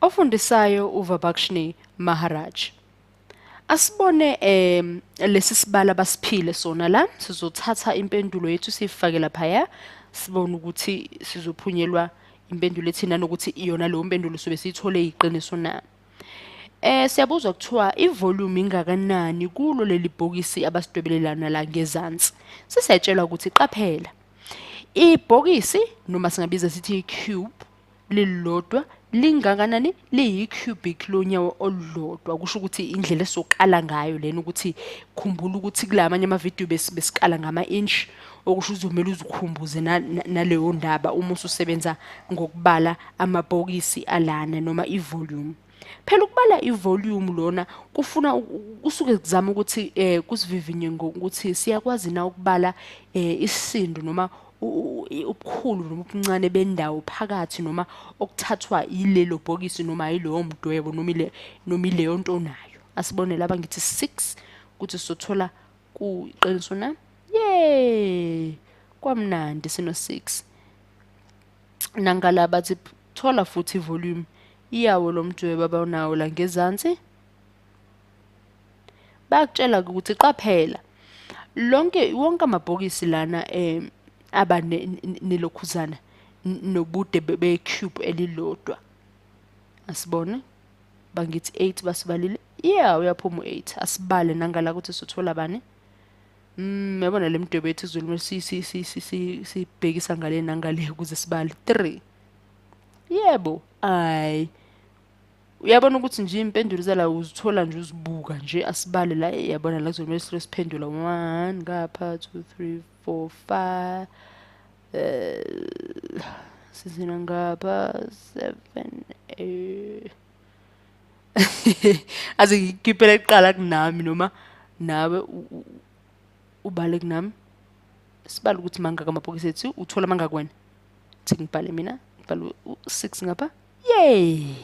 Ofundisayo uVabakshni Maharaj. Asibone lesi sibalo abasiphile sona la, sizothatha impendulo yethu siyifake laphaya, sibone ukuthi sizophunyelwa impendulo ethini nanokuthi iyona leyo mpendulo sobe siyithole iqiniso na. Siyabuzwa kuthiwa ivolume ingakanani kulo leli bhokisi abasidwebelelana la ngezansi. Sesiyatshelwa ukuthi qaphela. Ibhokisi noma singabiza sithi i-cube lilodwa lingakanani, liyi-cubic lonyawo olulodwa. Kusho ukuthi indlela esokala ngayo lena, ukuthi khumbula ukuthi kulamanye amavidiyo besikala ngama-inch, okusho uzomele uzikhumbuze naleyo ndaba uma ususebenza ngokubala amabhokisi alana noma ivolume. Phela ukubala ivolume lona kufuna kusuke kuzama ukuthi kusivivinye ngokuthi siyakwazi na ukubala isisindo noma ubukhulu noma ubuncane bendawo phakathi noma okuthathwa yilelo bhokisi noma yilowo mdwebo noma ile noma ileyo nto onayo. Asibone laba ngithi 6 ukuthi sizothola kuqiniso na? Yey! Kwamnandi sino 6. Nangala bathi thola futhi ivolume iyawo lo mdwebo abawunawo la ngezansi. Bayakutshela ukuthi qaphela lonke wonke amabhokisi lana aba nelokhuzana nobude be-cube elilodwa. Asibone bangithi 8 basibalile. Yeah, uyaphuma u8. Asibale nangala ukuthi sithola bani. Yabona le mdwebo yethu izulu sibhekisa ngale nangale ukuze sibale 3. Yebo, ay. Uyabona ukuthi nje impendulo zala uzithola nje uzibuka nje. Asibale la, yabona la kuzomele silo siphendula 1 ngapha 2 3 4 5 sizina ngapha 7 8. Aze ngikhiphele kuqala kunami noma nawe ubale kunami. Sibale ukuthi mangaka amabhokisi ethu, uthola mangaka wena. Thi ngibhale mina, ngibhale u6 ngapha. Yay!